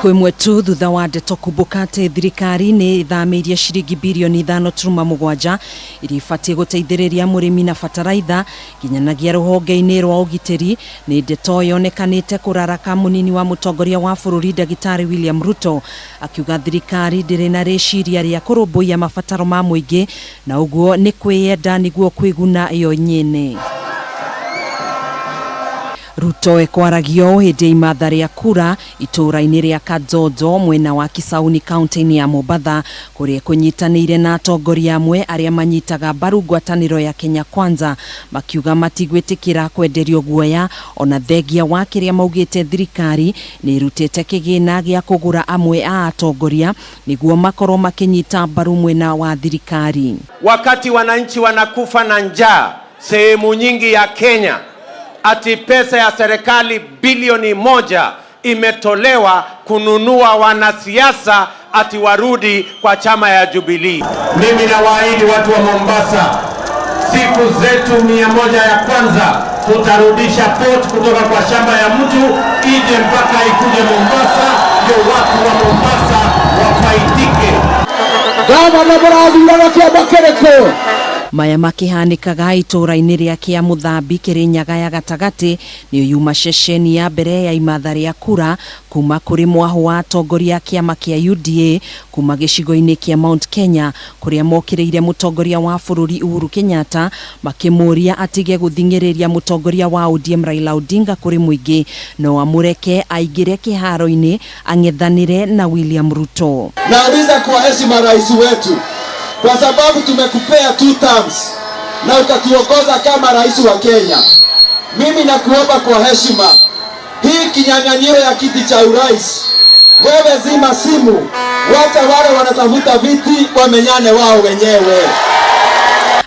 Thikũ ĩmwe tu thutha wa ndeto kumbũka atĩ thirikari nĩ ĩthamĩirie ciringi birioni 5.7 iria ibatiĩ gũteithĩrĩria mũrĩmi na bataraitha nginyanagia rũhonge-inĩ rwa ũgitĩri, nĩ ndeto yonekanĩte kũraraka mũnini wa mũtongoria wa bũrũri Ndagĩtarĩ William Ruto akiuga thirikari ndĩrĩ na rĩciria rĩa kũrũmbũiya mabataro ma mũingĩ na ũguo nĩ kwĩyenda nĩguo kwĩguna yo nyene. Ruto ekwaragio ũũ hĩndĩ ya imatha rĩa kura itũũra-inĩ rĩa Kadzodzo mwena wa Kisauni kaunti-inĩ ya Mombatha kũrĩa ekũnyitanĩire na atongoria amwe arĩa manyitaga mbaru ngwatanĩro ya Kenya Kwanza makiuga matigwĩtĩkĩra kwenderio guoya ona thengia wa kĩrĩa maugĩte thirikari nĩ ĩrutĩte kĩgĩna gĩa kũgũra amwe a atongoria nĩguo makorwo makĩnyita mbaru mwena wa thirikari. Wakati wananchi wanakufa na njaa sehemu nyingi ya Kenya, ati pesa ya serikali bilioni 1 imetolewa kununua wanasiasa ati warudi kwa chama ya Jubilee. Mimi nawaahidi watu wa Mombasa, siku zetu 100 ya kwanza tutarudisha port kutoka kwa shamba ya mtu ije mpaka ikuje Mombasa, ndio watu wa Mombasa wafaidike. Gavana mũrathurana kĩama kĩrĩkũ? Maya makĩhanĩkaga itũũra-inĩ rĩa Kĩamũthambi Kĩrĩnyaga ya gatagatĩ nĩ yuma ceceni ya mbere ya imatha rĩa kura kuma kũrĩ mwahũ wa atongoria a kĩama kĩa UDA kuma gĩcigo-inĩ kĩa Mount Kenya kũrĩa mokĩrĩire mũtongoria wa bũrũri Uhuru Kenyatta makĩmũria atige gũthing'ĩrĩria mũtongoria wa ODM Raila Odinga kũrĩ mũingĩ no amũreke aingĩre kĩharo-inĩ ang'ethanĩre na William Ruto. Nauliza kwa heshima rais wetu, kwa sababu tumekupea two terms na ukatuongoza kama rais wa Kenya. Mimi nakuomba kwa heshima, hii kinyang'anyiro ya kiti cha urais, wewe zima simu, wacha wale wanatafuta viti wamenyane wao wenyewe.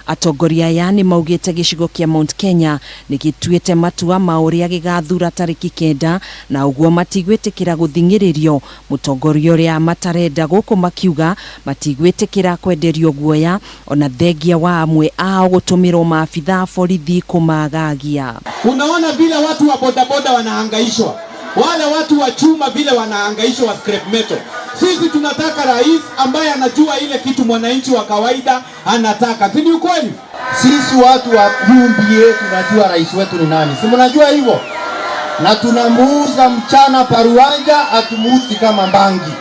Atongoria aya nĩ maugĩte gĩcigo kĩa Mount Kenya nĩ gĩtuĩte matua ma ũrĩa gĩgathura tarĩki 9 na ũguo matigwĩtĩkĩra gũthing'ĩrĩrio mũtongoria ũrĩa matarenda gũkũ makiuga matigwĩtĩkĩra kwenderio guoya ona thengia wa amwe ao gũtũmĩrwo maabitha a borithi kũmagagia. Unaona vile watu wa bodaboda wanahangaishwa, wale watu wa chuma vile wanahangaishwa wa scrap metal. Sisi tunataka rais ambaye anajua ile kitu mwananchi wa kawaida anataka, si ni ukweli? Sisi watu wa UDA tunajua rais wetu ni nani, si mnajua hivyo? Na tunamuuza mchana paruanja, hatumuuzi kama bangi.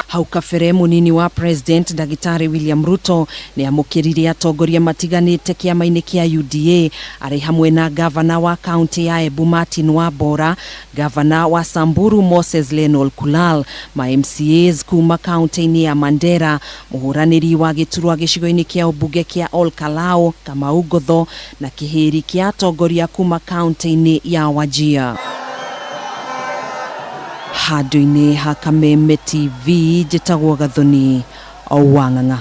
Hau kabere munini wa president Ndagĩtarĩ William Ruto nĩ amũkĩrire atongoria matiganĩte kĩama-inĩ kĩa UDA arĩ hamwe na gavana wa kaunti ya Embu Martin Wambora, gavana wa Samburu Moses Lenol Kulal, ma MCAs kuma kaunti-inĩ ya Mandera, mũhũranĩri wa gĩturwa gĩcigo-inĩ kĩa ũmbunge kĩa Ol Kalou Kamau Ngotho na kĩhĩri kĩa atongoria kuma kaunti-inĩ ya Wajir. Handũ-inĩ ha Kameme TV njĩtagwo Gathoni Wang'ang'a.